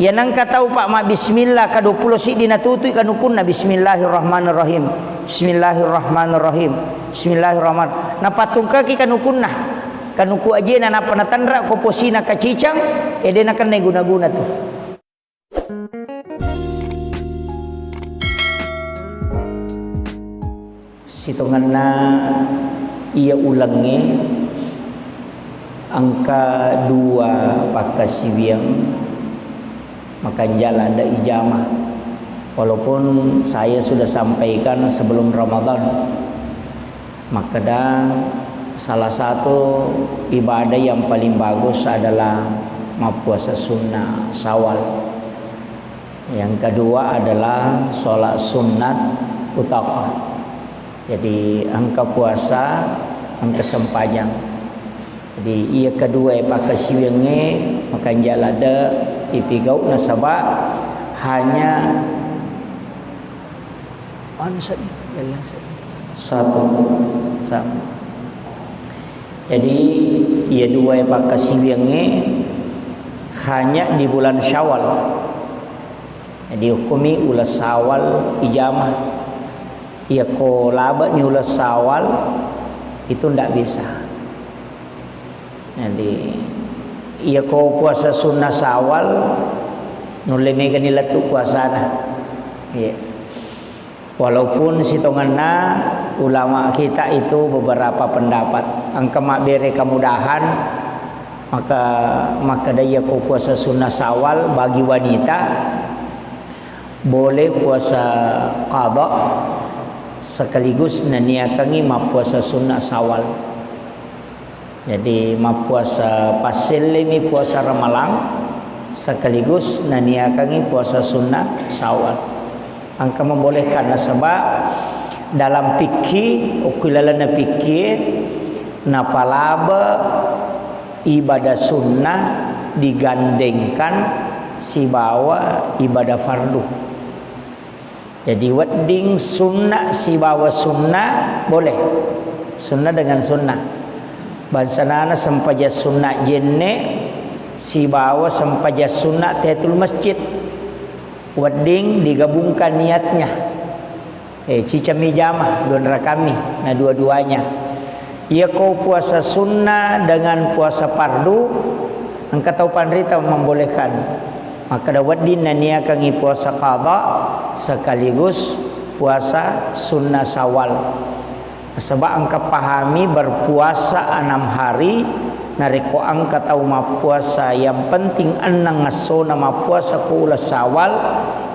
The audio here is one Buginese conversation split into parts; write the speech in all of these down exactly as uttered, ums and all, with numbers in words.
Iya nengka tau, Pak, mabbismillah, ka dua pulo siddi natutui kanukunna, "Bismillahirrahmanirrahim, bismillahirrahmanirrahim, bismillahirrahman." Napattungkaki kanukunna. Kanuku ajena nappa natanra ko posina kacicang, ede nakenna guna-guna tu. Sitongenna iya ulengnge engka dua pakkasiwiang makanja ladde ijama. Walaupun saya sudah sampaikan sebelum Ramadan, makkeda salah satu ibadah yang paling bagus adalah mappuasa sunnah Syawal. Yang kedua adalah sholat sunat utaqah. Jadi, engka puasa, engka sempajang. Jadi, iya kedua pakkasiwiangnge makanja ladde ipigau nasaba hanya anu seddi, dalam seddi. Satu. Sama. Jadi, iya dua pakkasiwiangnge hanya di bulan Syawal. Jadi, hukumi uleng Syawal ijama. Iya ko labe'ni uleng Syawal, itu ndak bisa. Jadi, iya ko puasa sunnah Syawal, nulle megani lettu puasana. Iya. Walaupun sitongenna ulama kita itu beberapa pendapat, engka mabbere kemudahan, maka, makkeda iya ko puasa sunnah Syawal bagi wanita, boleh puasa qada sekaligus naniakangi mappuasa sunnah Syawal. Jadi, mappuasa passellemi puasa Ramalang sekaligus naniakangi puasa sunnah Syawal. Engka membolehkan nasaba dalam fikih, okko lalenna fikih, napalaba ibadah sunnah digandengkan sibawa ibadah fardu. Jadi, wedding sunna sibawa sunna boleh. Sunna dengan sunna. Bangsanana sempajang sunna jenne sibawa sempajang sunna tahiyatul masjid. Wedding digabungkan niatnya. Eh, cicami jama, dua rakami, na dua-duanya. Iyako puasa sunnah dengan puasa fardu, engka tau panrita membolehkan. Makkeda wedding naniakangi puasa qada sekaligus puasa sunnah Syawal. Sebab engka pahami berpuasa enam hari, narekko engka tau mappuasa yang penting enneng essona mappuasa ko uleng Syawal,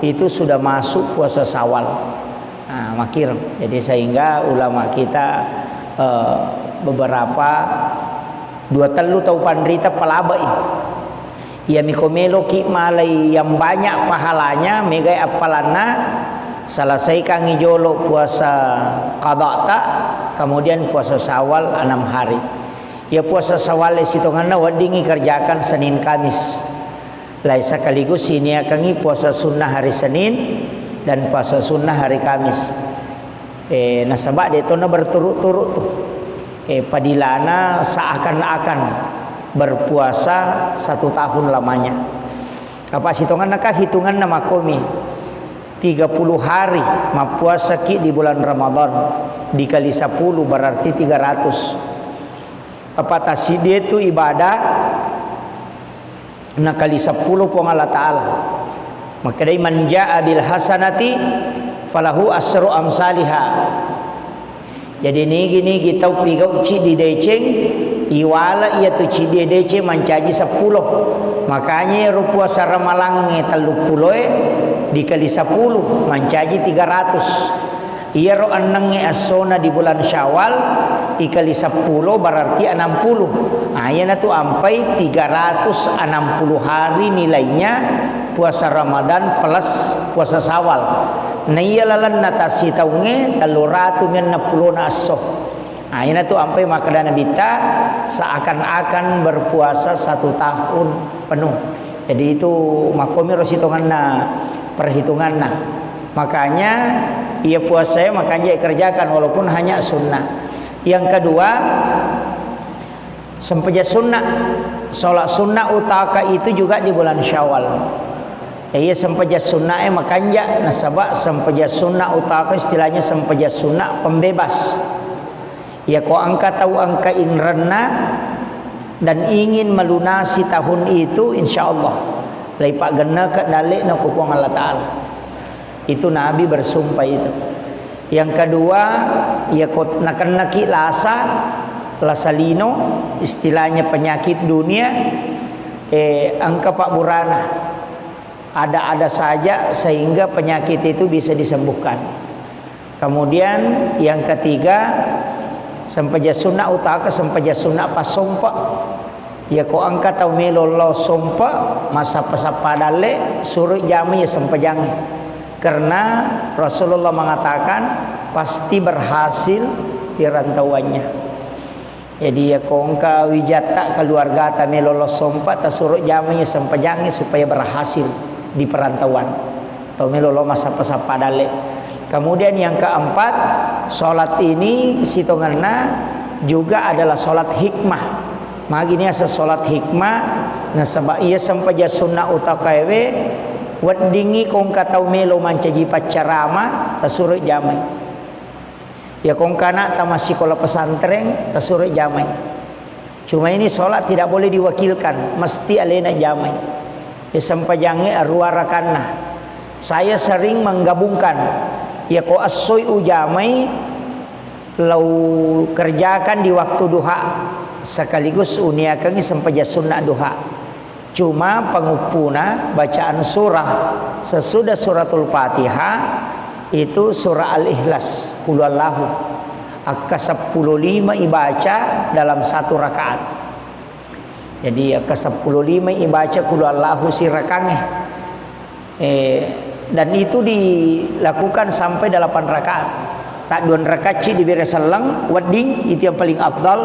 itu sudah masuk puasa Syawal. Nah, makkiro. Jadi, sehingga ulama kita, eh, beberapa dua tellu tau panrita palabe'i. Iyami ko meloki malai yang banyak pahalanya, megai appalanna, selesaikangi jolo puasa qadata, kemudian puasa Syawal enam hari. Ya, puasa Syawal sitongenna weddingi kerjakan Senin Kamis. Lai sekaligus siniakangi puasa sunnah hari Senin dan puasa sunnah hari Kamis. Eh, nasaba de tona berturut-turut tu. Eh, padilana seakan-akan berpuasa satu tahun lamanya. Apa sitonganna ka hitunganna makomi tiga puluh hari mappuasaki di bulan Ramadan dikali sepuluh berarti tiga ratus. Apa tasidie tu ibadah nakali seppulo Puang Allah Ta'ala. Makkedai, "Man jaa bil hasanati falahu asru amsaliha." Jadi, nigi-nigi tau pigau ciddi deceng, iwala iya tu ciddi deceng mancaji seppulo. Makanya ero puasa ramalangnge telluppuloe dikali sepuluh mancaji tiga ratus. Iyaro ennengnge essona di bulan Syawal, ikali seppulo berarti enam puluh. Ah, iyanatu ampai tiga ratus enam puluh hari nilainya puasa Ramadan plus puasa Syawal. Naiya lalenna tassitaungnge tellu ratu mi enneng pulona esso. Ah, iyanatu ampai makkeda Nabitta, seakan-akan berpuasa satu tahun penuh. Jadi, itu makkomiro sitonganna perhitunganna. Makanya, iya puasa makanja kerjakan walaupun hanya sunnah. Yang kedua, sempajang sunnah. Sholat sunnah utaka itu juga di bulan Syawal. Ya, iya sempajang sunnah e makanja, nasaba sempajang sunnah utaka istilahnya sempajang sunnah pembebas. Ya, ko engka tau engka inrenna dan ingin melunasi tahun itu, insya Allah, lai paggenneke dalle'na ko Puang Allah Ta'ala. Itu Nabi bersumpah itu. Yang kedua, ya ko nakennaki lasa, lasa lino, istilahnya penyakit dunia, eh, engka pabburana. Ada-ada saja sehingga penyakit itu bisa disembuhkan. Kemudian yang ketiga, sempajang sunnah utaka sempajang sunnah passompa. Ya ko engka tau melo lao sompa, massappa-sappa dalle, suro jamai ya sempajangnge. Karena Rasulullah mengatakan pasti berhasil di rantauannya. Jadi, ya ko engka wijatta keluargata melo lao sompa, tasuro jamai sempajangnge supaya berhasil di perantauan. Atau melo lao massappa-sappa dalle. Kemudian yang keempat, sholat ini sitongenna juga adalah sholat hikmah. Magi niaseng sholat hikmah, nasaba iya sempajang sunnah utakaewe, weddingngi ko engka tau melo mancaji paccarama, tasuro jamai. Ya ko engka anakta massikola pesantren, tasuro jamai. Cuma ini sholat tidak boleh diwakilkan, mesti alena jamai. Ya sempajangnge arua rakanna. Saya sering menggabungkan, ya ko essoi ujamai, lau kerjakan di waktu duha, sekaligus uniakengngi sempajang sunnah duha. Cuma panguppuna bacaan surah sesudah suratul Fatihah itu surah Al-Ikhlas, Qul Huwallahu. Akka seppulo lima ibaca dalam satu rakaat. Jadi, akka seppulo lima ibaca Qul Huwallahu sirakangnge. Eh, dan itu dilakukan sampai delapan rakaat. Tadduan rakacci dibere selleng, wedding, itu yang paling afdal.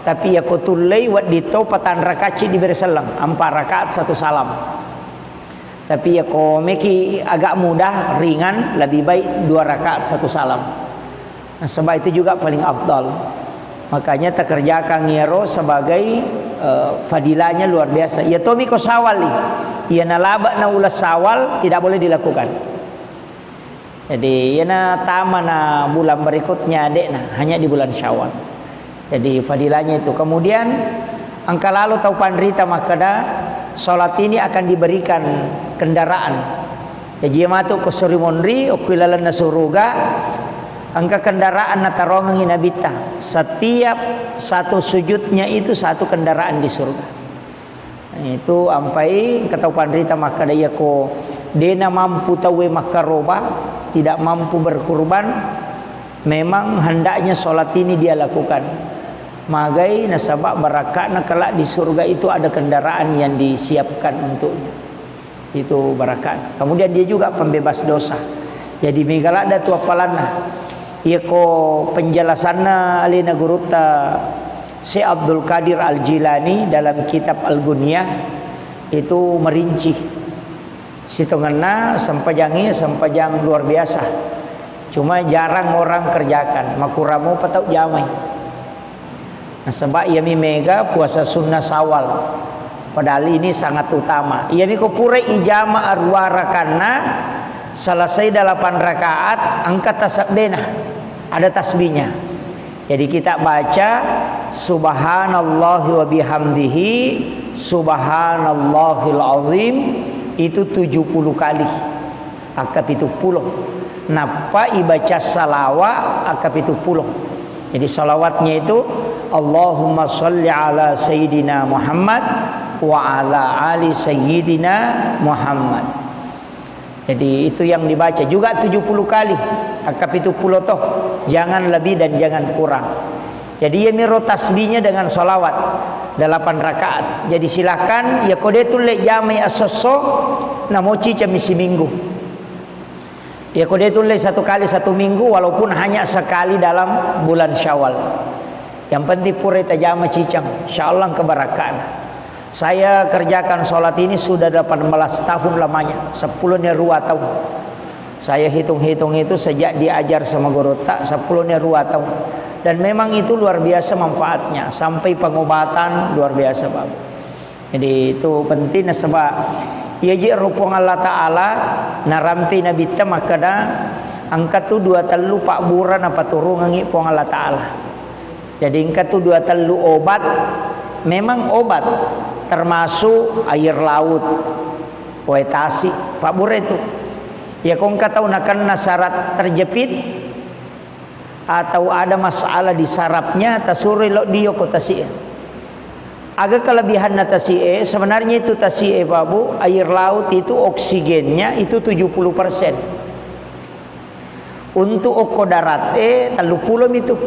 Tapi ya ko tullei, wedding to patang rakacci dibere selleng, empat rakaat satu salam. Tapi ya ko meki agak mudah, ringan, lebih baik dua rakaat satu salam. Nasaba itu juga paling afdal. Makanya takerjakan iyaro sebagai, eh, fadilahnya luar biasa. Iya tomi ko Syawal, iya nalaba na uleng Syawal tidak boleh dilakukan. Jadi, iyana tamana bulan berikutnya de'na, hanya di bulan Syawal. Jadi, fadilahnya itu. Kemudian, engka lalo tau panrita makkeda, salat ini akan diberikan kendaraan. Jaji, iya matu ko suri monri, okko ilalenna suruga, engka kendaraan natarongengi Nabitta. Setiap satu sujudnya itu satu kendaraan di surga. Itu ampai engka tau panrita makkeda, iya ko de'na mampu tauwe makkaroba, tidak mampu berkurban, memang hendaknya salat ini dia lakukan. Magai, nasaba barakka'na kelak di surga itu ada kendaraan yang disiapkan untuknya. Itu barakat. Kemudian dia juga pembebas dosa. Jadi, mega ladda tu appalanna. Iya ko penjelasanna alena gurutta Syekh Abdul Qadir Al-Jilani dalam kitab Al-Ghunyah itu merinci. Sitongenna sempajangnge, sempajang luar biasa. Cuma jarang orang kerjakan. Makuramo patau jamai. Nasaba iyami mega puasa sunnah Syawal. Padahal ini sangat utama. Iyami ko purai ijama arua rakanna, selesai delapan rakaat, engka tasebbena. Ada tasbihnya. Jadi kita baca, "Subhanallahi wa bihamdihi, subhanallahil azim," itu tujuh puluh kali. Akka pitu pulo. Nappa ibaca salawa akka pitu pulo. Jadi salawatnya itu, "Allahumma shalli ala Sayyidina Muhammad wa ala ali Sayyidina Muhammad." Jadi itu yang dibaca juga tujuh puluh kali. Akka pitu pulo toh. Jangan lebih dan jangan kurang. Jadi, iyamiro tasbihnya dengan salawat delapan rakaat. Jadi, silahkan, iya ko de tulle jamai esso-esso, namo cicammi siminggu. Iya ko de tulle satu kali satu minggu, walaupun hanya sekali dalam bulan Syawal. Yang penting pura tajama cicang, insya Allah kebarakana. Saya kerjakan sholat ini sudah delapan belas tahun lamanya, sepuluh ni rua tahun. Saya hitung-hitung itu sejak diajar sama guru tak, sepuluh ni rua tahun. Dan memang itu luar biasa manfaatnya, sampai pengobatan luar biasa bagus. Jadi itu penting, sebab Iyaji ero Puang Allah Ta'ala narampi Nabitta makkeda, engka tu dua tellu pabbura napaturungengngi Puang Allah Ta'ala. Jadi engka tu dua tellu obat, memang obat, termasuk air laut, wae tasi, pabbura itu. Iyako engka tau nakenna syarat terjepit, atau ada masalah di sarafnya, tasuroi lao dio ko tasi'e. Aga kelebihanna tasi'e? Sebenarnya itu tasi'e, Pak Bu, air laut itu oksigennya itu tujuh puluh persen. Untuk okko darat e, tellu pulo mi tu.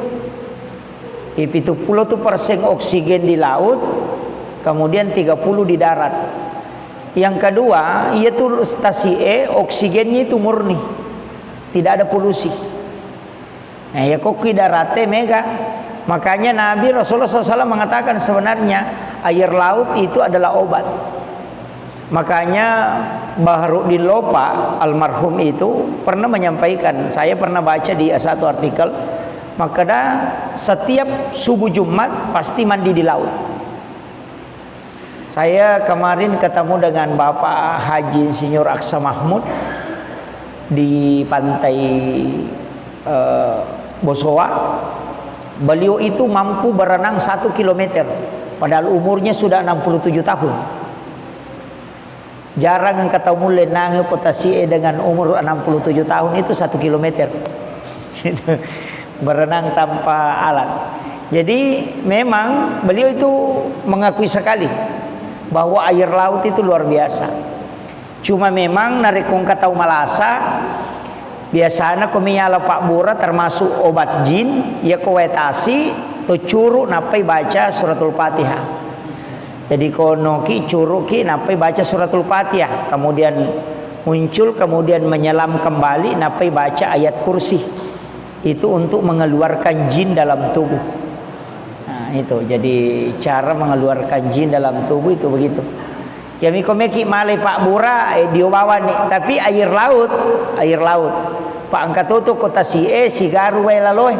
Pitu pulo tu persen oksigen di laut, kemudian tiga puluh di darat. Yang kedua, iya tu tasi'e oksigennya itu murni. Tidak ada polusi. Nah, ya kokki darate mega. Makanya Nabi Rasulullah sallallahu alaihi wasallam mengatakan sebenarnya air laut itu adalah obat. Makanya Baharuddin Lopa almarhum itu pernah menyampaikan, saya pernah baca di satu artikel, makanya setiap subuh Jumat pasti mandi di laut. Saya kemarin ketemu dengan Bapak Haji Insinyur Aksa Mahmud di pantai, eh, Bosowa. Beliau itu mampu berenang satu kilometer, padahal umurnya sudah enam puluh tujuh tahun. Jarang engka tau mulle nange potasi'e dengan umur enam puluh tujuh tahun itu satu kilometer. Itu berenang tanpa alat. Jadi memang beliau itu mengakui sekali bahwa air laut itu luar biasa. Cuma memang narekko engka tau malasa, biasana ko miyala pabbura termasuk obat jin, yako wae tasi, to curu nappai baca suratul Fatihah. Jadi ko noki curuki nappai baca suratul Fatihah, kemudian muncul, kemudian menyelam kembali nappai baca ayat kursi. Itu untuk mengeluarkan jin dalam tubuh. Nah, itu jadi cara mengeluarkan jin dalam tubuh itu begitu. Yami ko meki malai pabbura, eh, dio bawani, tapi air laut, air laut. Pak engka toto ko tasi'e, sigaru wae laloe.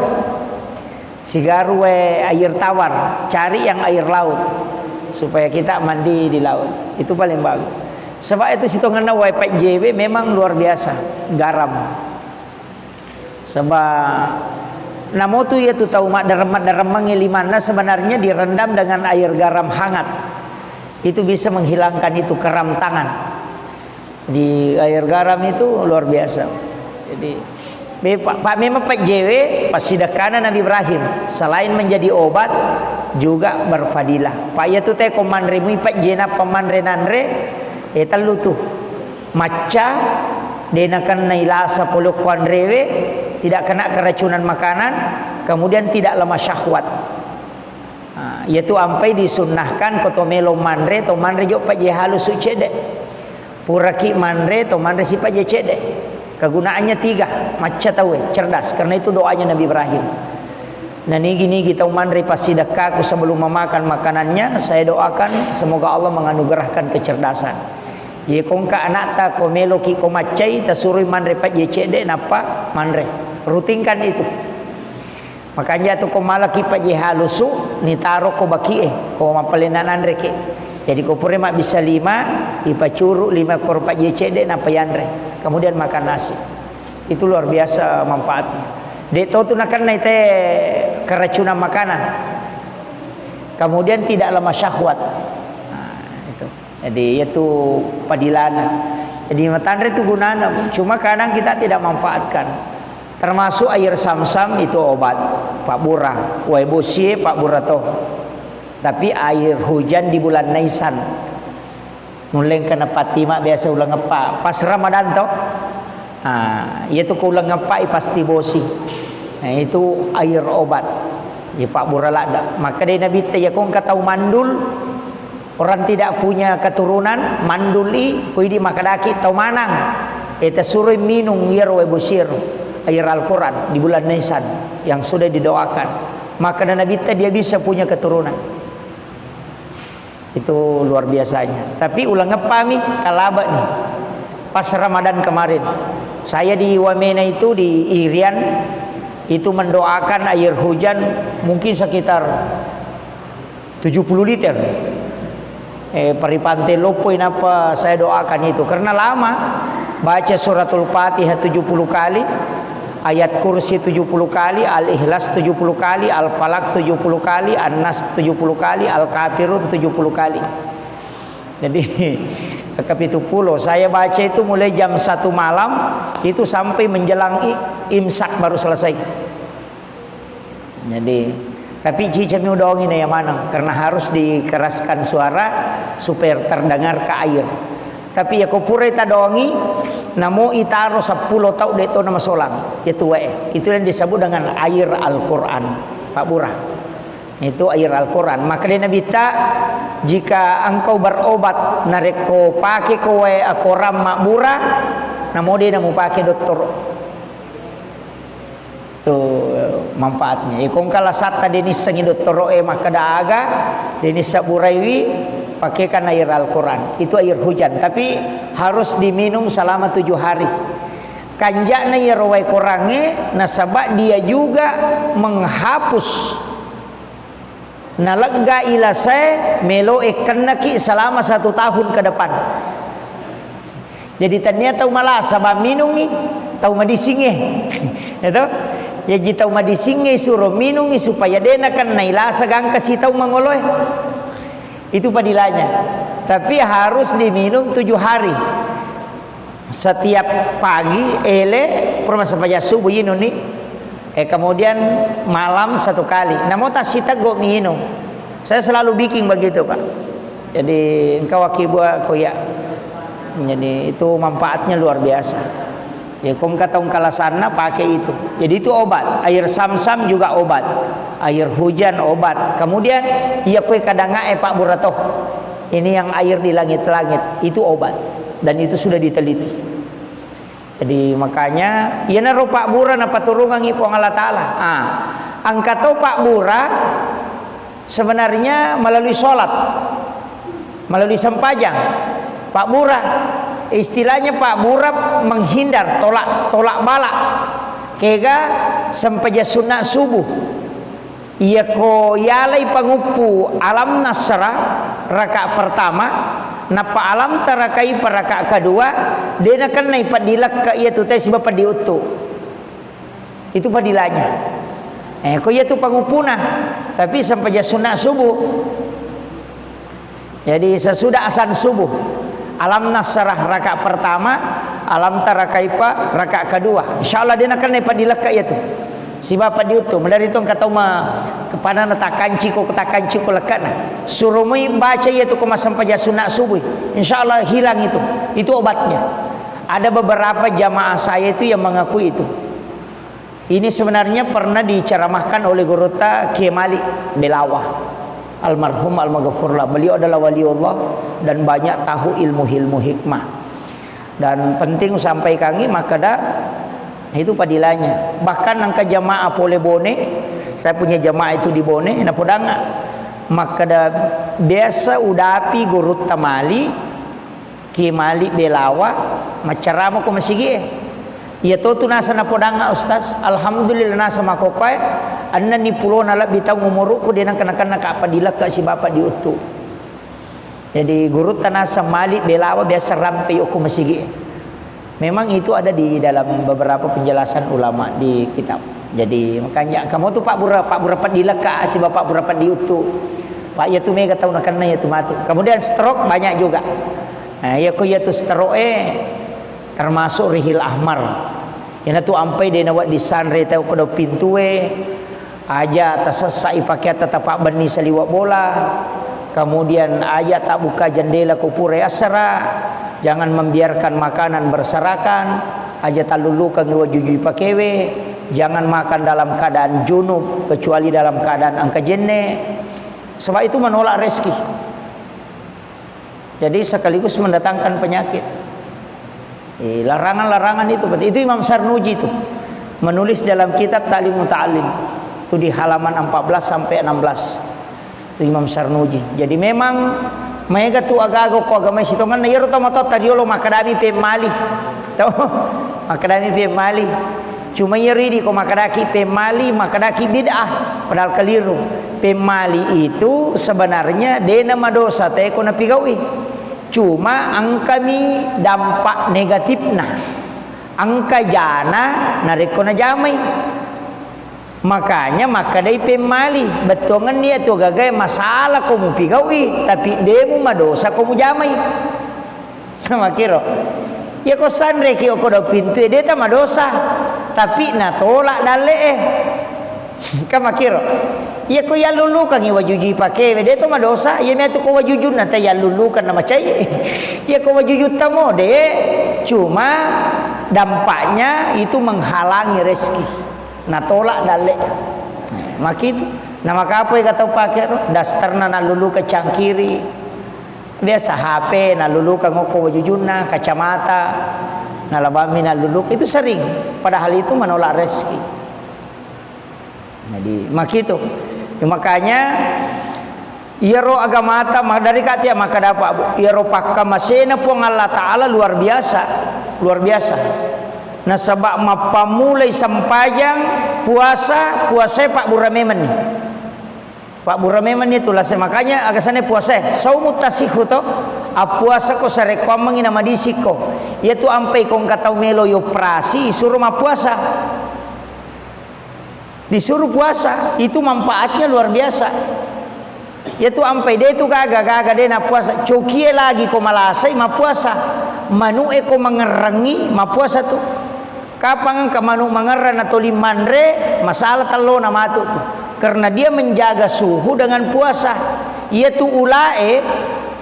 Sigaru wae air tawar, cari yang air laut supaya kita mandi di laut. Itu paling bagus. Sebab itu sitongenna wae pajjewe memang luar biasa, garam. Sebab namotu iya tu tau maddarem-maddaremmengngi limanna sebenarnya direndam dengan air garam hangat. Itu bisa menghilangkan itu keram tangan. Di air garam itu luar biasa. Jadi, be-, pa-, pa-, memang pajjewe, passidekkana Nabi Ibrahim. Selain menjadi obat, juga berfadilah. Pa iya tu te ko manre mui pajjena pamanre nanre, eh, tellu tu. Macca, de nakennai lasa pole ko anrewe, tidak kena keracunan makanan, kemudian tidak lemah syahwat. Ah, iyatu ampai disunnahkan ko to melo manre, to manre jo pajje halusu cedde. Puraki manre, to manre si pajje cedde. Kegunaannya tiga, macca tauwe, cerdas. Karena itu doanya Nabi Ibrahim. Na nigi-nigi tau manre passidekkaku sebelum memakan makanannya, saya doakan semoga Allah menganugerahkan kecerdasan. Jadi ko engka anakta ko meloki ko maccai, tasurui manre pajje cedde, nappa manre. Rutinkan itu. Makanja tu ko malaki pajje halusu, nitaro ko bakie, ko mappalenna nanreke. Jadi ko pura mabbissa lima, ipacuru lima kor pajje cedde, nappa yanre. Kemudian makan nasi. Itu luar biasa manfaatnya. De to tu nakennai te keracunan makanan. Kemudian tidak lemah syahwat. Nah, itu. Jadi, iyatu padilana. Jadi, matanre tu gunana, cuma kadang kita tidak manfaatkan. Termasuk air samsam itu obat, pabbura. Wae bosie pabbura to. Tapi air hujan di bulan Naisan. Nulleng kena patima biasa uleng eppa. Pas Ramadan to. Ah, iyatu ko uleng eppa pasti bosi. Nah, itu air obat. Ipabbura ladda. Maka dei Nabitta, iyako engka tau mandul, orang tidak punya keturunan, manduli, ko idi makkedaki tau manang, e, tasuroi minung iyaro wae bosiero, air Al-Quran di bulan Nisan yang sudah didoakan. Maka na Nabitta dia bisa punya keturunan. Itu luar biasanya. Tapi uleng eppami, kalabani. Pas Ramadan kemarin, saya di Wamena itu, di Irian, itu mendoakan air hujan mungkin sekitar tujuh puluh liter. Eh, paripante loppoi nappa saya doakan itu. Karena lama, baca suratul Fatihah tujuh puluh kali, ayat kursi tujuh puluh kali, Al-Ikhlas tujuh puluh kali, Al-Falaq tujuh puluh kali, An-Nas tujuh puluh kali, Al-Kafirun tujuh puluh kali. Jadi, kepitu puluh. Saya baca itu mulai jam satu malam, itu sampai menjelang i-, imsak baru selesai. Jadi, tapi cicami udaongi na iya maneng, karena harus dikeraskan suara supaya terdengar ke air. Tapi iya ko purai tadongi, namo itaro seppulo tau de' to namasolang. Iya tu wae. Itu yang disebut dengan air Al-Quran. Pak Bura. Itu air Al-Quran. Maka dia Nabi ta, jika engkau berobat, narekko pake ko wae Al-Quran mabbura, namo de' namu pake dokter. Tu manfaatnya. Iko engka lasatta de' nissengi dottoro'e makkeda aga, de' nisseng buraiwi, pakaikan air Al-Quran. Itu air hujan, tapi harus diminum selama tujuh hari. Kanja'na iyaro wae korangnge, nasaba dia juga menghapus Nalegga ilasae, melo e kennaki selama satu tahun ke depan. Jadi, tania tau malasa ba minungi, tau madisingnge. Ya toh? Jaji, tau madisingnge suro minungi supaya de' nakenna ilasa gangka si tau mangoloe. Itu padilanya. Tapi harus diminum tujuh hari. Setiap pagi, ele, pura massempajang subuh inunni. Eh, kemudian malam satu kali. Namo tassiteggo mi inung. Saya selalu bikin begitu, Pak. Jadi, engka wakkibua ko iya. Jadi, itu manfaatnya luar biasa. Ya, ko engka tau engka lasanna, pakai itu. Jadi, itu obat. Air Sam-Sam juga obat. Air hujan obat. Kemudian, iya koe kadangngae pabbura to. Ini yang air di langit-langit, itu obat. Dan itu sudah diteliti. Jadi, makanya, iyanaro pabbura napaturungangngi Puang Allah Ta'ala. Ah, engka to pabbura sebenarnya melalui sholat, melalui sempajang. Pabbura, istilahnya pabbura menghindar, tolak, tolak bala. Kega sempajang sunna subuh. Iyako yalai panguppu Alam Nasrah rakaat pertama, nappa Alam Tara Kaifa rakaat kedua, de' nakennai peddi lekka iyatu tau sibawa peddi uttu. Itu fadilanya. Eh, ko iyatu panguppuna, tapi sempajang sunna subuh. Jadi, sesudah azan subuh, Alam Nasrah rakaat pertama, Alam Tara Kaifa rakaat kedua. Insya Allah, de' nakennai peddi lekka iyatu. Sibawa peddi uttu, maderri tu engka tau ma-, kepanana takkanci ko, takkanci ko lekkana. Suro moi baca iyatu ko massempajang sunna subuh. Insya Allah, hilang itu. Itu obatnya. Ada beberapa jamaah saya itu yang mengakui itu. Ini sebenarnya pernah diceramahkan oleh Gurutta Kiai Malik Belawa, almarhum, almaghfurlah. Beliau adalah waliullah dan banyak tahu ilmu-ilmu hikmah. Dan penting sampaikangi, makkeda itu padilanya. Bahkan engka jamaah pole Bone, saya punya jamaah itu di Bone, napodangnga makkeda biasa udapi Gurutta Malik, Kiai Malik Belawa, maccarama ko masigi'e. Iya to tu naseng napodangnga, Ustaz. Alhamdulillah, naseng makkokkoe, ennenni pulona lebbi taung umurukku, de' nengka-, nakenna ka peddi lekka sibawa peddi uttu. Jadi, Gurutta naseng Malik Belawa biasa rampe okko masigi'e. Memang itu ada di dalam beberapa penjelasan ulama di kitab. Jadi, makanya kamu tu pabbura, pabbura peddi lekka sibawa pabbura peddi uttu. Pak, iya tu mega tau nakenna iya tu matu. Kemudian stroke banyak juga. Nah, iya ko iya tu stroke e termasuk rihil ahmar. Iyanatu ampai de' nawedding sanre tau kedau pintue, aja tasessai pakeatta tapabbenni saliweng bola, kemudian aja tabbuka jendela ko pura assara, jangan membiarkan makanan berserakan, aja tallullukangngi wajujui pakewe, jangan makan dalam keadaan junub kecuali dalam keadaan engka jenne, sebab itu menolak rezeki. Jadi sekaligus mendatangkan penyakit. Eh, larangan-larangan itu, itu Imam Sarnuji itu menulis dalam kitab Ta'lim Muta'allim. Itu di halaman empat belas sampai enam belas. Itu Imam Sarnuji. Jadi memang maega tu aga-aga ko agama sitongenna, iyaro to matotta riolo makkedami pemmali. Tau makkedami pemmali. Cuma iyaro idi ko makkedaki pemmali, makkedaki bid'ah, padahal keliru. Pemmali itu sebenarnya dena madosa teko napigau'i. Cuma engkami dampak negatifna. Engka jana narekko najamai. Makanya makkedai pemmali, bettuangenni iyatu gagae masalah ko mupigau'i, tapi demu madosa ko mujamai. Makkiro. Iyako sanreki okko dau pintue, de tamadosa. Tapi natolak dalle'e. Kan makkiro. Iyako yallulukangngi wajujui pakewe, de to madosa. Iyami atu ko wajujunna ta yallulukan namacai. Iyako wajujutta mo, de. Cuma dampaknya itu menghalangi rezeki. Natolak dalle. Makitu. Namakapoi ka tau pake ro, dasterna nallulukan cangkiri. Biasa H P nallulukan okko wajujunna, kacamata, nalabammi nallulukan, itu sering. Padahal itu menolak rezeki. Jadi, makitu. Ya, makanya, iyaro agamata, ma-, dari katia maka dapat, Bu. Iyaro pakkamasena Puang Allah Ta'ala luar biasa. Luar biasa. Nasaba mappamulai sempajang, puasa, puasai pabbura memenni. Pabbura memenni tu lase. Makanya aga sanna puasa, saumu tasihhu to, appuasa ko sarekkoammengi namadisikko. Iyatu ampai ko engka tau melo yoperasi, isuro mappuasa. Disuruh puasa, itu manfaatnya luar biasa. Iyatu ampai de tu gaga, gaga de nappuasa, cokie lagi ko malasai mappuasa. Manu'e ko mangerrangi mappuasa tu. Kapang engka manu mangerrang natoli manre, masalah tellona matu tu. Karena dia menjaga suhu dengan puasa. Iyatu ulae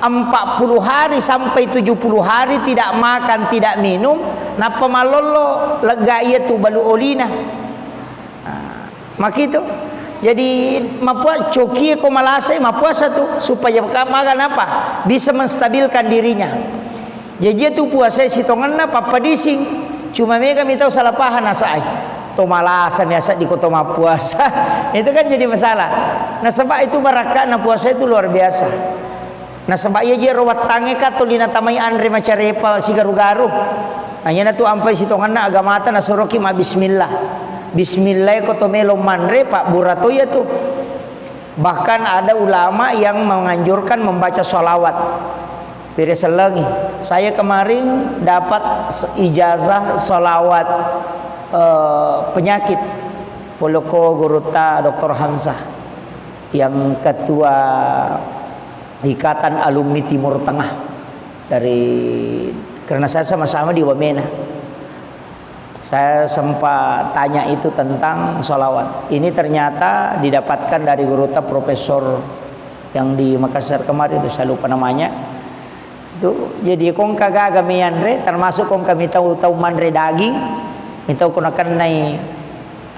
empat puluh hari sampai tujuh puluh hari tidak makan, tidak minum, nappa mallollo, lega iyatu balu olina. Nah, makitu. Jadi, mapua-, cokie ko malasai, mappuasa tu, supaya ka-, maga napa? Bisa menstabilkan dirinya. Jaji tu puasa sitongenna pappadising. Cuma mega mitau salah paham nasai. To malasa miasa di koto mappuasa. Itu kan jadi masalah. Nasaba itu barakka'na puasa itu luar biasa. Nasaba iya jero wattangnge ka tuli natamai anre macarepa sigaru-garu. Nah, iyana tu ampai sitongenna agamata nasuroki mabbismillah. Bismillah ko to melo manre, pabbura to iya tu. Bahkan ada ulama yang menganjurkan membaca salawat. Pire sellengi. Saya kemarin dapat s-, ijazah salawat, eh, penyakit. Poloko gurutta doktor Hamzah yang ketua Ikatan Alumni Timur Tengah dari, karena saya sama-sama di Wamena. Saya sempat tanya itu tentang sholawat. Ini ternyata didapatkan dari gurutta profesor yang di Makassar kemarin itu, saya lupa namanya. Itu, jadi kongka gaga mianre, termasuk kongka mitau tau manre daging, mitau ko nakennai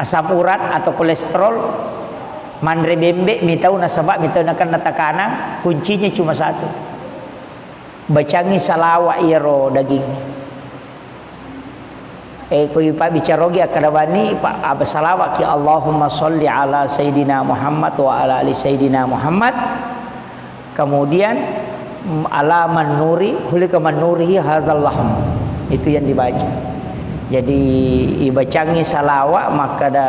asam urat atau kolesterol, manre bembe mitau nasaba mitau nakenna tekanan, kuncinya cuma satu. Bacangi salawat iyaro daging. Eh, ko ipabbicarogi akkeda bani, pa-, apa salawat ki, Allahumma sholli ala Sayyidina Muhammad wa ala ali Sayyidina Muhammad. Kemudian, mm, ala man nuri, khuliqa man nurihi hazal lahm. Itu yang dibaca. Jadi, ibacangi salawat, makkeda,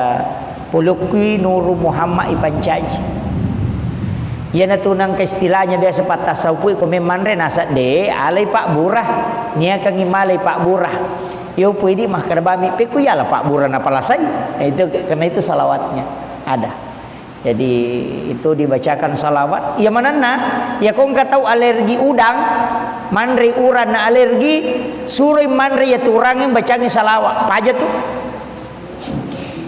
"Polokkui Nuru Muhammad ipancaji." Iyanatu nangka istilahnya biasa pattasaupui ko memmanre nasa de alai pabbura, niakangi malai pabbura. Yo pui di makkeda bami, "Pekku yala pabbura napalasai." Nah, itu, karena itu salawatnya ada. Jadi, itu dibacakan salawat. Iya manenna, iya ko engka tau alergi udang, manre urang na alergi, suroi manre iya tu urangnge bacangi salawat. Paja tu.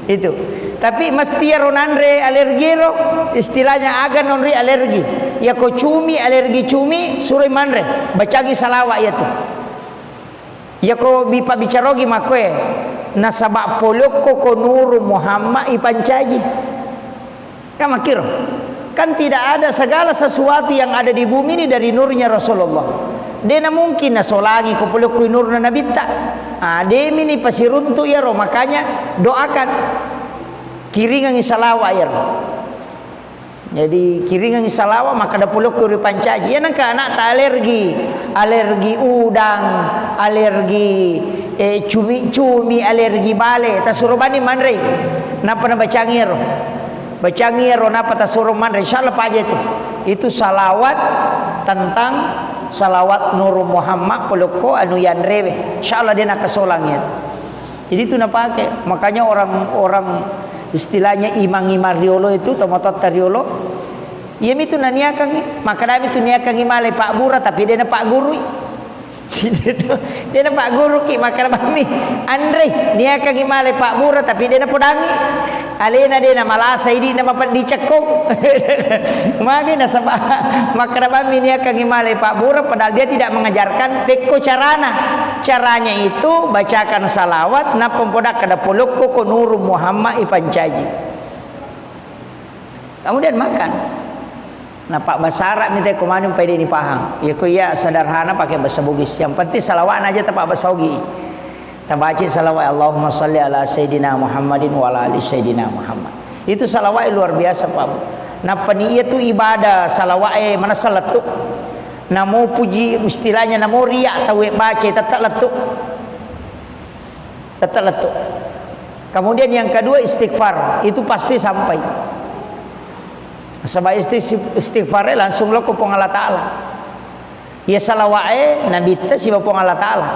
Itu. Tapi mesti ero nanre alergi ero, istilahnya aga nonri alergi. Iya ko cumi, alergi cumi, suroi manre, bacangi salawat iya tu. Iyako bipabbicarogi makkoe, nasaba polokko ko Nuru Muhammad ipancaji. Kan makkiro. Kan tidak ada, segala sesuatu yang ada di bumi ini dari nurnya Rasulullah. Dena mungkin nasolangi ko polokkoi nurna nabitta. Ah, demini pasiruntu iyaro, makanya doakan. Kiringangi salawat iyaro. Jadi, kiringengngi salawat, makkeda polokku ripancaji. Iya nengka anakta alergi, alergi udang, alergi, eh, cumi-cumi, alergi bale. Tasuro bani manrei. Nappa nabacangi ero. Bacangi iyaro napa tasuro manre, insyaallah paja itu. Itu salawat tentang salawat Nuru Muhammad polokko anu yanrewe. Insyaallah de nakasolang itu. Jadi itu napake. Makanya orang-orang istilahnya imang-imang riolo itu, tomatoatta riolo, iyami tu naniakangi, makkedami tu niakangi male pabbura tapi de napaggurui. Situ, de napagguruki, makkeda bammi, anre, niakangi male pabbura, tapi de napodangi. Alena de namalasa, idi namapeddi cekko. Magi nasaba, makkeda bammi, niakangi male pabbura, padahal dia tidak mengajarkan pekko carana. Caranya itu bacakan salawat, nappa podakkeda polokko ko Nuru Muhammad ipancaji. Kemudian makan. Napabbasara mi te ko manu pai de nipahang. Iya ko iya sederhana pakai bahasa Bugis. Yang penting salawatna aja tapabbasa ogi. Tabaca salawat, Allahumma salli ala Sayyidina Muhammadin wa ala ali Sayyidina Muhammad. Itu salawat luar biasa, Pak Bu. Nappa ni iya tu ibadah salawat e manessa lettu. Namo puji istilahnya namo riya tau e baca tetap lettu. Tetap lettu. Kemudian yang kedua istighfar, itu pasti sampai. Sebab isti-, istighfar langsung lo ke Puang Allah Ta'ala. Ya salawat e, Nabi te siba Puang Allah Ta'ala.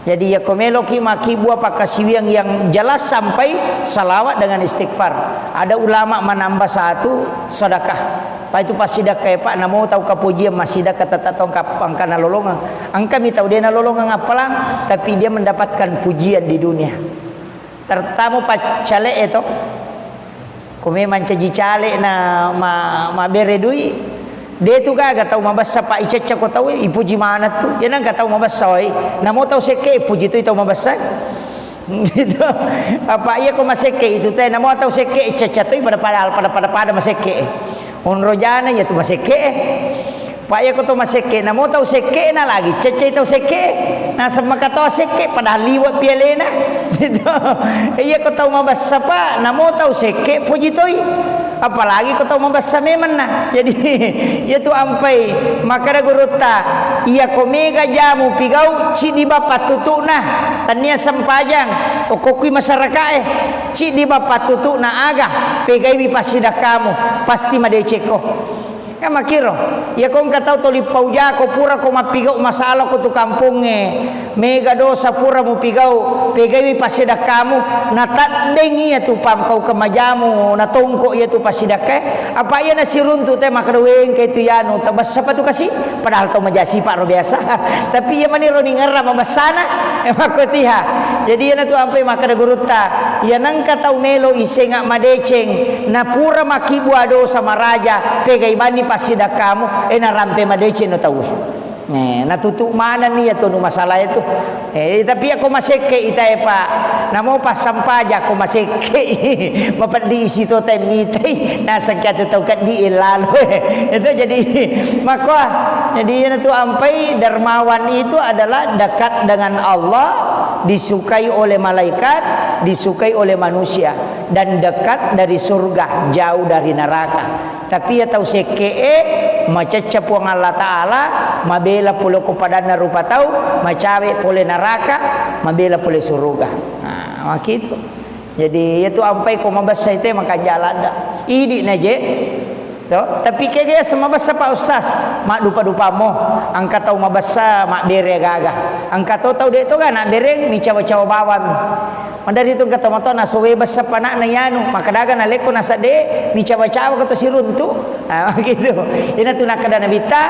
Jadi ya ko meloki makkibua pakkasiwiang yang jelas sampai salawat dengan istighfar. Ada ulama menambah satu sedekah. Pak itu passidakka e, Pak, namo tau kapujian massidakka tetap tongka angka nalolongeng. Angka mi tau de nalolongeng appalang, tapi dia mendapatkan pujian di dunia. Terutama paccale e to. Ko memang caji cale na ma-, mabere dui, de tu gaga tau mabessa Pak icecca ko tau e, ipuji maneng tu. Ya nangka tau mabessa oi. Namo tau sekke ipuji tu tau mabessa. Gitu. Apa iya ko masekke itu te, namo tau sekke cecca toi pada, pada, pada, pada, pada masekke. Onro jana iya tu masekke. Pak iya ko to masekke, namo tau sekke na lagi, cecca tau sekke. Naseng maka to sekke, padahal liwa pialena. Gitu. Iya ko tau mabessa, Pak, namo tau sekke, puji toi. Apalagi ko tau mabessa memang na. Jadi, iya tu ampai, makkeda gurutta, iya ko mega jamu pigau, ciddi bappa tutuna. Tania sempajang, okokki masyarakat e, ciddi bappa tutuna aga, pegaiwi passidakkamu, pasti madecekko. Kan makkiro, iya ko engka tau toli paujako pura ko mappigau masalah ko tu kampongnge, mega dosa pura mupigau, pegaiwi passidakkamu, nataddeng iya tu pam kau kemajamu, natongko iya tu passidakka, apa iya nasiruntu te makkeda wengke tu yanu, tabessa pa tu kasi, padahal tau majasi pa ro biasa. Tapi iya maniro ningerra mabessana, eh, makkotiha. Jadi iyana tu ampai makkeda gurutta, iya nengka tau melo isenga madeceng, napura makkibua dosa maraja, pegai banni passidakkamu, eh, narampe madeceng no tauwe. Eh, natutu manenni iya tonu masalah itu. Eh, tapi iya ko masekke itae, Pak. Namo passampaja ko masekke. Mapeddi isi to temmitai. Nasengka tu tau keddi lalo. Itu jadi makko. Jadi iyana tu ampai dermawan itu adalah dekat dengan Allah, disukai oleh malaikat, disukai oleh manusia, dan dekat dari surga, jauh dari neraka. Tapi iya tau sekke'e, macecca Puang Allah Ta'ala, mabela pole ko padanna rupa tau, macawe pole neraka, mabela pole suruga. Nah, makitu. Jadi, iya tu ampai ko mabessa ite makanja ladda. Idi na je. To, tapi kega yaseng mabessa, Pak Ustaz? Maddupa-dupa mo, engka tau mabessa mabbere gaga. Engka to tau de to ga na bereng, micawa-cawa bawang. Maderri tu engka tomatoa nasowe bessa pana'na yanu, makkeda ga nalekko nasedde, micawa-cawa ko to siruntu. Ah, gitu. Ina tu nakkeda Nabitta,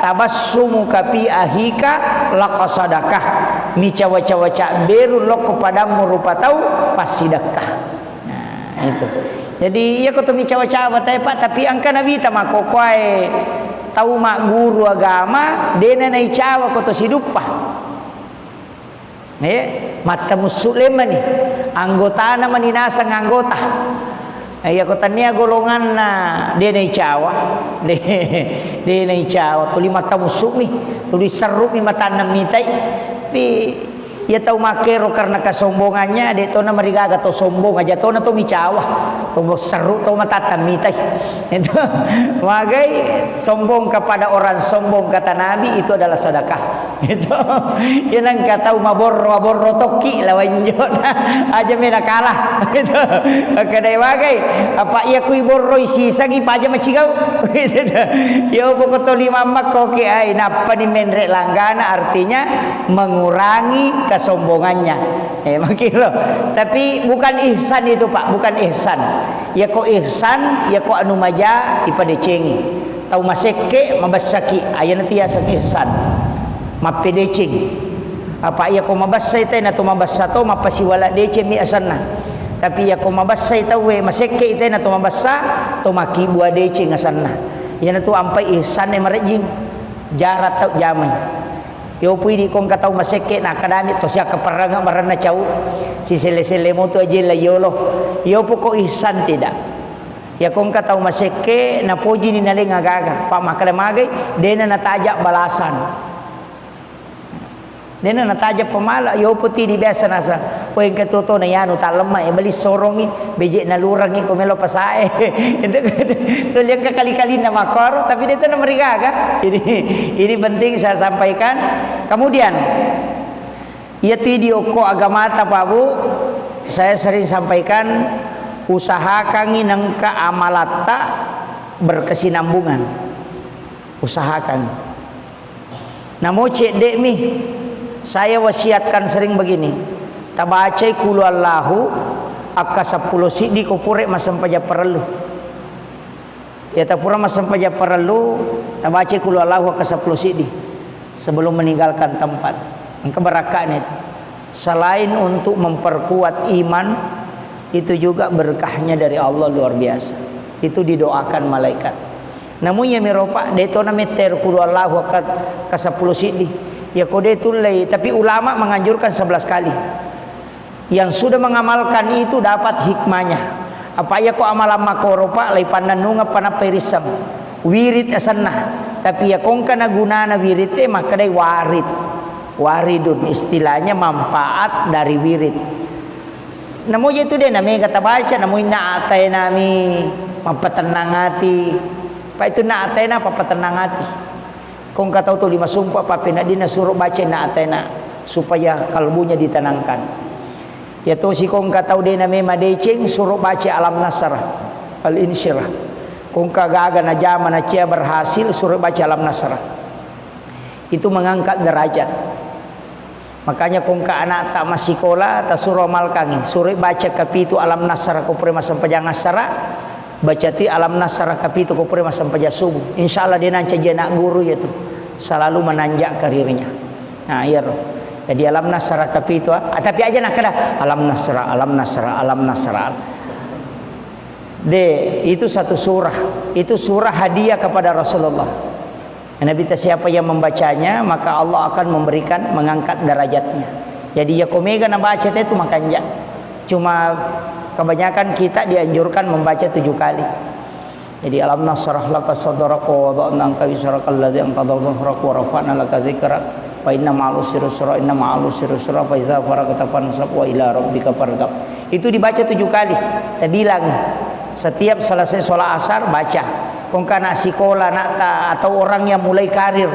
"Tabassumuka fi ahika laka sadakah." Micawa-cawa cabberu lokko padammu rupa tau, passidekka. Nah, itu. Jadi, iya ko to micawa-cawa tae, Pak, tapi engka Nabitta makkokkoe tau magguru agama, dena naicawa ko to siduppa. Eh, mattamussu lemmani. Anggotana mani naseng anggota. Eh, iya ko tania golonganna de naicawa. De, de naicawa. Tuli mattamussu mi. Tuli serru mi matanna mitai. Pi, iya tau makkero karena kesombongannya, de tona marigaga to sombong aja tona to micawa. To serru to matatta mitai. Itu. Magai sombong kepada orang sombong kata Nabi itu adalah sedekah. Itu. Iya nengka tau maborro, aborro tokki lawan jona. Aja mena kalah. Itu. Makkedai wagai. Apa iya kui borroi sisangi paja macigau. Itu. Iya pokok to lima makko ke ai. Nappani menre langgana, artinya mengurangi kesombongannya. Eh, makiro. Tapi bukan ihsan itu, Pak, bukan ihsan. Yako ihsan, yako anu maja ipadecengi. Tau masekke mabessaki, ayana tiaseng ihsan. Mappedeceng. Apa yako mabessai tena to mabessa to, mappasiwala deceng mi asanna. Tapi yako mabessai tauwe, masekke tena to mabessa, to makkibua deceng asanna. Iyanatu ampai ihsan e marejjing. Jarak tau jamai. Yopo idi ko engka tau masekke, nakkadami to siakkaperrangeng baranna cau, siselle-selle moto aje la yolo. Yopo ko ihsan tidak. Yako engka tau masekke, napojini naleng agaga. Pa makkada magai, dena nataja balasan. Dena nataja pemala, yopo tidi biasa nasa. Wah, engka tuo-tuo na yanu tallemma, e, beli sorongi, beje nalurangi ko melo pasae. Itu, itu liang kali-kalinna makkoro, tapi dia itu namarigaga. Ini, ini penting saya sampaikan. Kemudian, iya tu idi okko agamata, Pak Bu, saya sering sampaikan, usahakangi nengka amalatta berkesinambungan. Usahakan. Namo cedde'mi, saya wasiatkan sering begini, tabacai Qul Huwallahu akka seppulo siddi ko pura massempajang parellu. Ya, tapura massempajang parellu, tabacai Qul Huwallahu akka seppulo siddi sebelum meninggalkan tempat. Engka barakka'na itu. Selain untuk memperkuat iman, itu juga berkahnya dari Allah luar biasa. Itu didoakan malaikat. Namun ya miropa, de to na metter Qul Huwallahu ka, ka seppulo siddi. Ya ko de tullei, tapi ulama menganjurkan sebelas kali. Yang sudah mengamalkan itu dapat hikmahnya. Apa ya ko amalan makoro, Pak, lai pannennungeng panappai risseng. Wirid asenna. Tapi ya kongka na gunana wirid e makkedai warid. Waridun, istilahnya manfaat dari wirid. Namo je tu de na mega tabaca, namo inna atainami mappatennang ati. Pa itu na ataina pappatennang ati. Kongka tau tuli masumpa pappeneddinna suro baca inna ataina supaya kalbunya ditenangkan. Ya tosi kongka tau de na mema deceng suro baca Alam Nasrah, Al-Insyirah. Kongka gaga najama nacia berhasil suro baca Alam Nasrah. Itu mengangkat derajat. Makanya kongka anakta massikola, tasuro amalkangi. Suroi baca kapitu Alam Nasrah ko pura massempajang assara, baca ti Alam Nasrah kapitu ko pura massempajang subuh. Insya Allah de nancaji anak guru ya tu. Selalu menanjak karirnya. Nah, iya roh. Jadi Alam Nasrah kapitu, ah. Ah, tapi aja nakkeda Alam Nasrah, Alam Nasrah, Alam Nasrah. De, itu satu surah. Itu surah hadiah kepada Rasulullah. Nabi ta, siapa yang membacanya, maka Allah akan memberikan, mengangkat derajatnya. Jadi, ya ko mega nabaca te tu makanja. Cuma kebanyakan kita dianjurkan membaca tujuh kali. Jadi, alam nasyrah laka sadrak wa wada'na anka wizrak alladzi anqadha dhahrak wa rafa'na laka dzikrak. Fa inna ma'al usri yusra, inna ma'al usri yusra, fa idza faragta fansab wa ila rabbika farghab. Itu dibaca tujuh kali. Tabilang. Setiap selesai sholat asar, baca. Kongka anak sikola, anak ta-, atau orang yang mulai karir.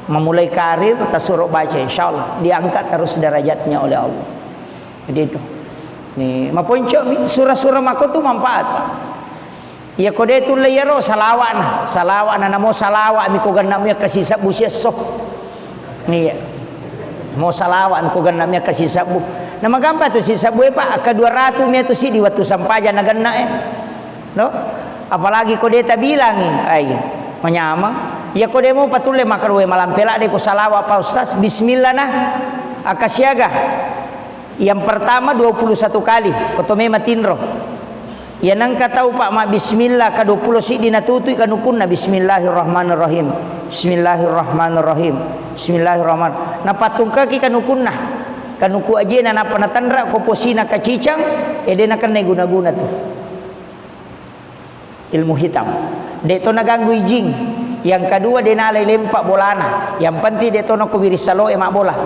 Memulai karir, tasuro baca, insya Allah. Diangkat terus derajatnya oleh Allah. Jadi itu. Ni, maponco mi, surah-surah mako tu manfaat, Pak. Iya ko de tulle iyaro, salawa'na. Salawa'na, namo salawa'mi ko genna'mu iya kasi sabbu siesso. Iya. Mo salawa'mi ko genna'mu iya kasi sabbu. Na magampang tu sisabbu e, Pak, akka dua ratu mi tu siddi wettu sampajang na genna e. No? Apalagi ko de tabilangi, ai, manyameng. Iya ko de mo patulle makarue malampela de ko salawa, Pak Ustaz, bismillah na. Akka siaga. Yang pertama dua puluh satu kali, ko to mema tinro. Iya nengka tau, Pak, mabbismillah, ka dua puluh siddi natutui kanukunna, bismillahirrahmanirrahim. Bismillahirrahmanirrahim. Bismillahirrahman. Napattungkaki kanukunna. Kanuku ajena nappa natenra ko posina kacicang, e de nakenna guna-guna tu. Ilmu hitam. De to naganggu jing. Yang kedua, de nalai lempa bolana. Yang penting de to nako wiris saloe mabbola.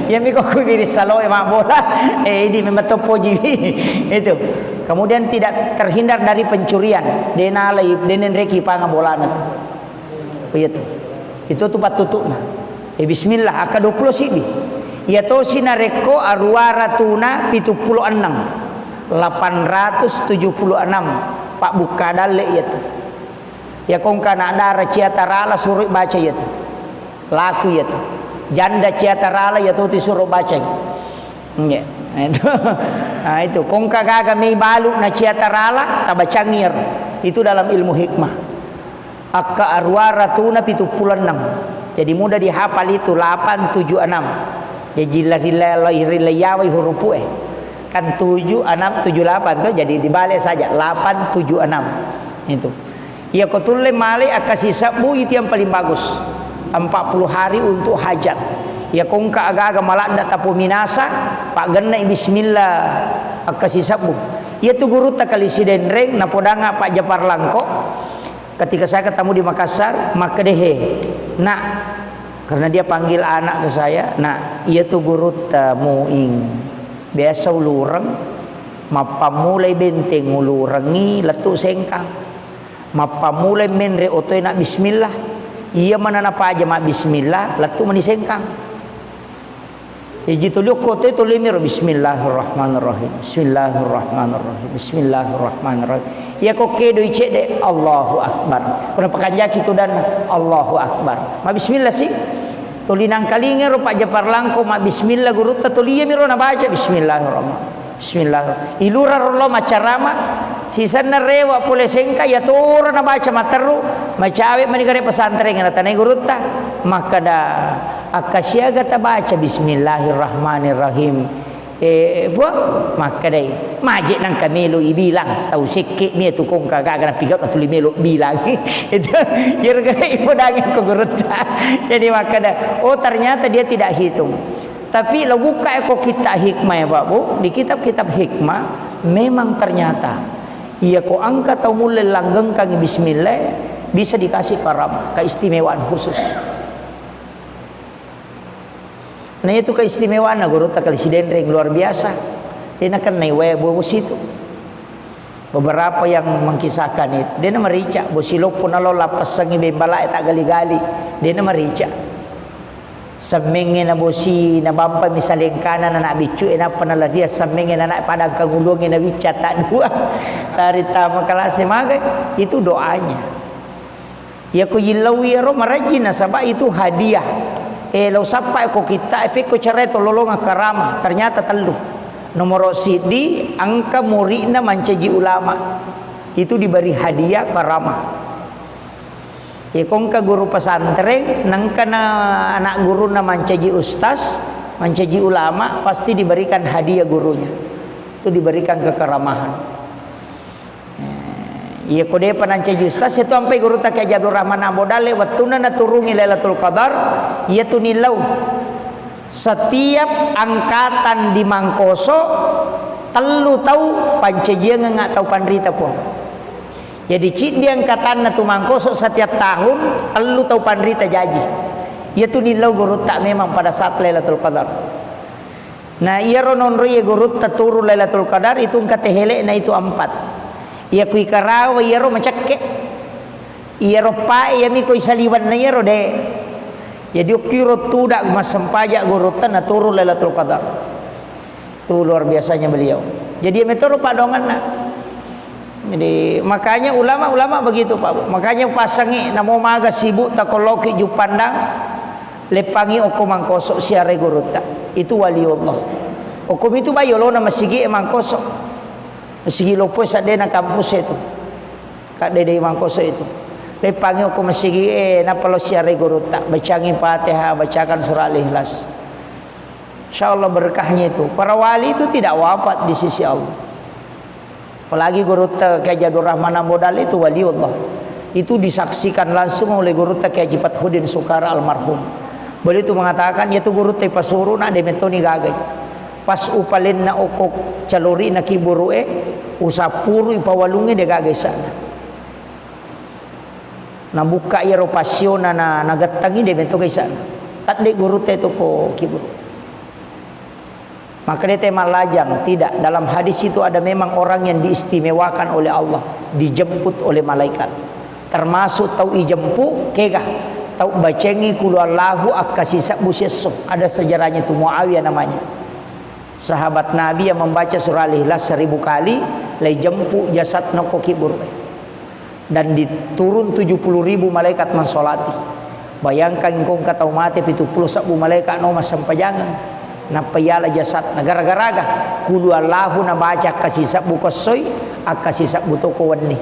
Yang miko ku wiris saloe mabbola. Eh, ini memang to poji. Itu. Kemudian tidak terhindar dari pencurian. De nalai, de nenreki panga bolana tu. Oh, iya tu. Itu tu pattutu'na. Eh, bismillah, akka dua pulo sibbi. Iya tosi narekko aruwa ratuna pitu pulo enneng. Lapan ratus tujuh pulo enam. Pabbukka dalle iya tu. Iya kongka anak dara cia tarala suroi baca iya tu. Laku iya tu. Janda cia tarala iya tu suro bacai. Nggih. Nah, itu. Nah, itu. Kongka gaga mei balu na cia tarala, tabacangi iyaro. Itu dalam ilmu hikmah. Akka aruwa ratuna pitu pulo enneng. Jadi mudah dihafal itu, lapan tujuh enam. Jadi rila-, rila-, rilaiawai hurupu e. Kan tujuh enam tujuh lapan tu, jadi dibalik saja, lapan tujuh enam. Itu. Iya ko tulle malai akkasi sebbu itu yang paling bagus. Empat puluh hari untuk hajat. Iya kongka aga-aga maladda tapominasa, paggenna bismillah akkasi sebbu. Iya tu gurutta kali Sidenreng, napodanga Pak Japar Langko. Ketika saya ketemu di Makassar, makkeda, "He, Nak," karena dia panggil anak ke saya, "Nak, iya tu gurutta Muing. Biasa ulureng, mappammulai benteng ulurengngi lettu Sengkang. Mappammulai menre otoe na bismillah. Iya mana napaja ma bismillah, lettu mani Sengkang." Iji tuli okko te tuli miro, "Bismillahirrahmanirrahim. Bismillahirrahmanirrahim. Bismillahirrahmanirrahim." Iya ko kedoi cedde, "Allahu Akbar." Kuna pakanjaki tudanna, "Allahu Akbar." Ma bismillah si. Tuli nangkalinga ro Pak Japar Langko ma bismillah gurutta, tuli iya miro nabaca, "Bismillahirrahmanirrahim. Bismillah." Ilura ro lo macarama, sisenna rewa pole Sengkang, iya toro nabaca matteru, macawe mani gare pesantren, natanai gurutta. Makkeda, "Akkasiaga tabaca bismillahirrahmanirrahim?" Eh, Puang, makkedai, "Maje nangka melo ibilang, tau sekke mi tu kongka gaga napigau na tuli melo bilang." Itu, iyaro gare ipodangi ko gurutta. Jadi makkeda, "Oh, ternyata dia tidak hitung." Tapi lo buka ko kitab hikmah ya, Pak Bu, di kitab-kitab hikmah memang ternyata iya ko engka tau mulle langgengkangi bismillah, bisa dikasih karamah, keistimewaan khusus. Nah, itu keistimewaanna gurutta kali Sidenreng, luar biasa. De nakennai wae bosi tu. Beberapa yang mengkisahkan itu, de namarica, bosi loppo nalo lappessangi bembalae taggali-gali, de namarica. Semmengnge na bosi, nabampa misalengkana na anak biccu e, nappa nalaria semmengnge na anak padang kanguluangnge na wicca tak dua. Lari tama kelas e magai, itu doanya. Iya ko yillau iyaro marajji nasaba itu hadiah. Eh, lo sappa ko kitta e, pekko cerai to lolonga karama, ternyata tellu. Nomoro siddi, engka muridna mancaji ulama. Itu diberi hadiah karama. Iya ko engka guru pesantren, nengka na anak guruna mancaji ustaz, mancaji ulama, pasti diberikan hadiah gurunya. Itu diberikan kekeramahan. Eh, iya ko depa nancaji ustaz, itu ampai gurutta Kiai Haji Abdul Rahman Ambo Dalle, wettunna naturungi Lailatul Qadar, iya tu nillau. Setiap angkatan di Mangkoso, tellu tau pancajiangengnga tau panrita, Puang. Jadi, ciddi angkatanna tu Mangkoso setiap tahun, tellu tau panrita jaji. Iya tu nillau gurutta memang pada saat Lailatul Qadar. Nah, iyaro nonroi gurutta turu Lailatul Qadar itu engka tehele'na itu empat. Iya kui karawa iyaro macekke. Iyaro pae iyami koi saliwenna iyaro de. Jadi okkiro tuda massempajang gurutta na turu Lailatul Qadar. Itu luar biasanya beliau. Jadi iya metoro padonganna. Jadi, makanya ulama-ulama begitu, Pak. Makanya pasangi namo maga sibuk takolloki Juppandang, leppangi okko Mangkoso siarai gurutta. Itu waliullah. Okko mitu bai yolona masigi e Mangkoso. Masigi loppo e saddena kampus itu. Kadde dei Mangkoso itu. Leppangi okko masigi e, nappa lo siarai gurutta. Bacangi Fatihah, bacakan surah Al-Ikhlas. Insya Allah berkahnya itu. Para wali itu tidak wafat di sisi Allah. Apalagi gurutta Kiai Haji Abdul Rahman Ambo Dalle itu waliullah. Itu disaksikan langsung oleh gurutta Kiai Haji Fathuddin Sukara almarhum. Beliau itu mengatakan, iya tu gurutta ipasuru na de metoni gagai. Pas upalenna okko calori na kiburu e, usappuru ipawalungi de gagai sana. Nabukka iyaro pasiona na, nagettangi de metto gaisana. Tadde gurutta itu ko kiburu. Maka dia te mallajang, tidak. Dalam hadis itu ada memang orang yang diistimewakan oleh Allah, dijemput oleh malaikat. Termasuk tau ijempu, kega. Tau bacengi kulu Allahu akkasi sebbu siesso. Ada sejarahnya tu, Muawiyah namanya. Sahabat Nabi yang membaca surah Al-Ikhlas seribu kali, lai jempu jasad nokko kibur. Dan diturun tujuh puluh ribu malaikat mensolati. Bayangkan engkong ka tau mate pitu puluh sebbu malaikat no massempajangeng. Nappa yala jasad na gara-garaga kulu Allahu nabaca akkasi sebbu kossoi, akkasi sebbu toko wenni.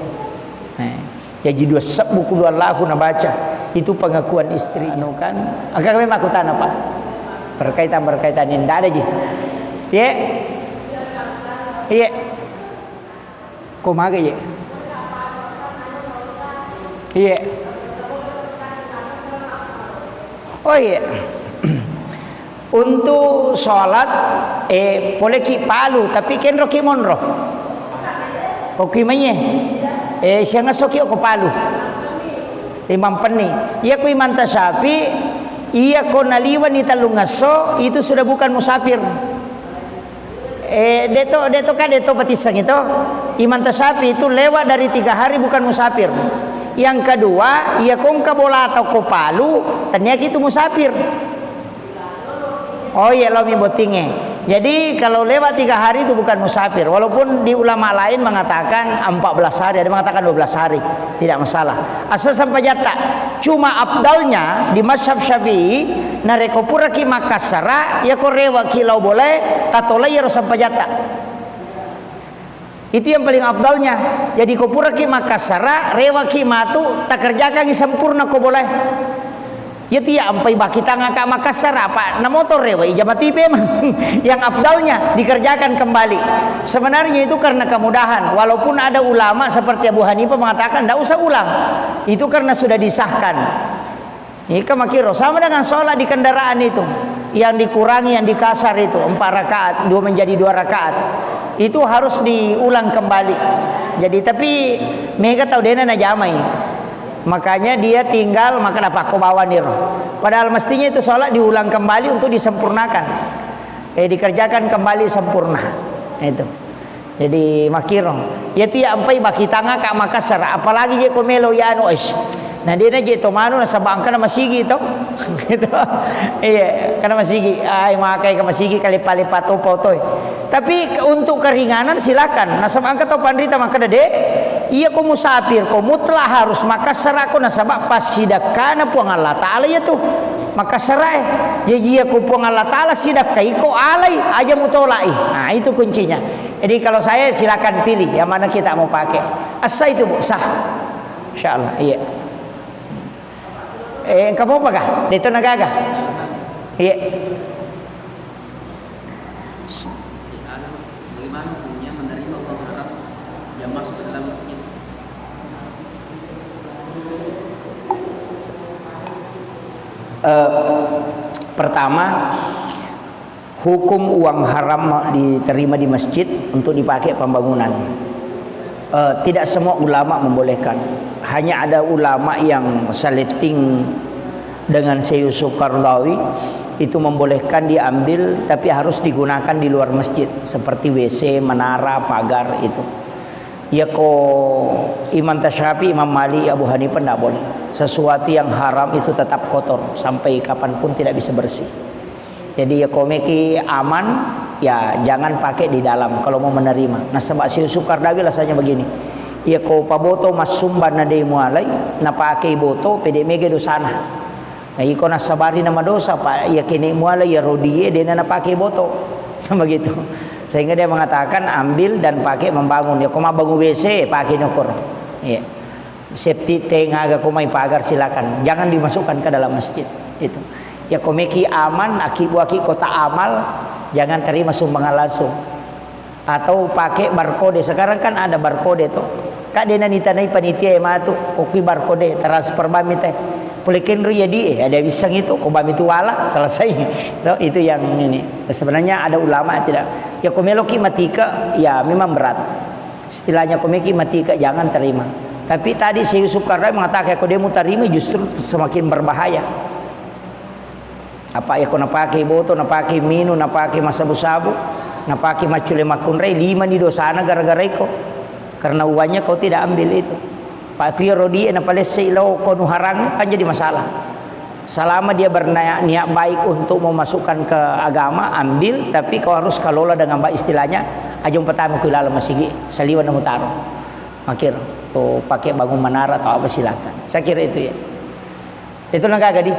Eh. Jaji dua sebbu kulu Allahu nabaca. Itu pengakuan istri. Anu kan, agak memang aku tanya, Pak. Berkaitan-berkaitan ini, ndak ada ji. Ye? Iye. Ko maga ye? Iye. Oh, iye. Untuk sholat, eh, poleki palu, tapi kenroki monro. Oki maiye. Eh, siangesso ki ko palu. Limampenni. Iya ko Imam Tasyafi, iya ko naliwani tellungesso, itu sudah bukan musafir. Eh, deto, deto ka, deto patisseng itu. Imam Tasyafi itu lewat dari tiga hari bukan musafir. Yang kedua, iya ko engka bola atau ko palu, taniaki itu musafir. Oh iya, lo mi bottinge. Jadi, kalau lewat tiga hari itu bukan musafir. Walaupun di ulama lain mengatakan empat belas hari, ada mengatakan dua belas hari. Tidak masalah. Asal sempajatta. Cuma afdalnya di mazhab Syafi'i, narekko puraki makkassara, ya ko rewaki lao bolae, tatolai ero sempajatta. Itu yang paling afdalnya. Jadi, ko puraki makkassara, rewaki matu, takerjakangi sempurna ko bolae. Ya tiya ampai baki tangaka makkassara, apa namoto rewa ija mati memang. Yang afdalnya dikerjakan kembali. Sebenarnya itu karena kemudahan. Walaupun ada ulama seperti Abu Hanifah mengatakan, "Ndak usah ulang." Itu karena sudah disahkan. Ika makiro, sama dengan sholat di kendaraan itu. Yang dikurangi, yang dikasar itu, empat rakaat, dua menjadi dua rakaat. Itu harus diulang kembali. Jadi, tapi mega tau dena najamai. Makanya dia tinggal, maka napakko bawaniro. Padahal mestinya itu sholat diulang kembali untuk disempurnakan. Eh, dikerjakan kembali sempurna. Itu. Jadi, makiro. Iya tiya ampai baki tangaka makkassara, apalagi je ko melo yanu, eish. Nah, dena je to manu nasaba engka na masigi to. Gitu. Iya, engka na masigi. Ai, makai ke masigi kali pale pato potoi. Tapi ke-, untuk keringanan silakan. Nasaba engka to panrita makkeda, "De, iya ko musafir, ko mutlak harus makkassara ko nasaba passidakkana Puang Allah Taala iya tu." Makkassara e. Jaji iya ko Puang Allah Taala sidakkai ko alai, aja mutolai. Nah, itu kuncinya. Jadi, kalau saya silakan pilih yang mana kita mau pakai. Asa itu, Bu, sah. Insyaallah, iya. Eh, engka mopa kah? Deto nagaga. Iya. Bagaimana hukumnya menerima uang haram yang masuk ke dalam masjid? Eh, pertama, hukum uang haram diterima di masjid untuk dipakai pembangunan. Eh, tidak semua ulama membolehkan. Hanya ada ulama yang seleting dengan Syekh Yusuf Qaradawi, itu membolehkan diambil, tapi harus digunakan di luar masjid, seperti W C, menara, pagar itu. Ya ko Imam Tasyafi, Imam Malik, Abu Hanifah ndak boleh. Sesuatu yang haram itu tetap kotor, sampai kapanpun tidak bisa bersih. Jadi, ya, ko meki aman, ya, jangan pakai di dalam kalau mau menerima. Nasaba Syekh Yusuf Qaradawi alasannya begini, ya, ko paboto massumba na de mualai, napakei boto, pede mega dosana. Nah, iko nassabari na madosa, Pak, ya, kene mualai, ya, rodie, dena napakei boto. Begitu. Sehingga dia mengatakan, ambil dan pakai membangun. Ya, ko mabbangun W C, pakai nokor. Iya. Septic tank aga ko mai pagar, silakan. Jangan dimasukkan ke dalam masjid. Itu. Ya, ko meki aman, akibuaki kotak amal, jangan terima sumbangan langsung. Atau pakai barcode. Sekarang kan ada barcode tuh. Kak, dena nitanai panitia e matu, koki barcode, transfer bami teh. Pole kenro ya di, eh, ada wisang itu, ko bami tu wala, selesai. Tuh, itu yang ini. Sebenarnya ada ulama tidak. Ya, ko meloki matika, ya memang berat. Istilahnya ko meki matika, jangan terima. Tapi tadi Syekh Yusuf Qaradawi mengatakan, ko demu tarima justru semakin berbahaya. Apa ya ko napake boto, napake minu, napake massabu-sabu, napake maccule makkunrai, lima ni dosana gara-gara iko. Karena uangnya kau tidak ambil itu. Pak, ku iyaro die napalessei lao ko nuharang, kan jadi masalah. Selama dia berniat, niat baik untuk memasukkan ke agama, ambil, tapi kau harus kelola dengan baik, istilahnya, aja pertama ku ilalang masigi, saliweng na mutaro. Makir, tu pakai bangun menara atau apa, silakan. Saya kira itu ya. Itu nang kagak di.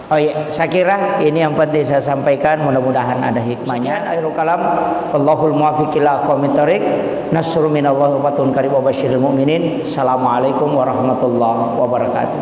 Oh iya, saya kira ini yang penting saya sampaikan, mudah-mudahan ada hikmahnya. Sekian akhirul kalam. Allahul muwaffiq ila aqwamit thariq. Nasrun minallahi wa fathun qarib wa basyiril mu'minin. Assalamualaikum warahmatullahi wabarakatuh.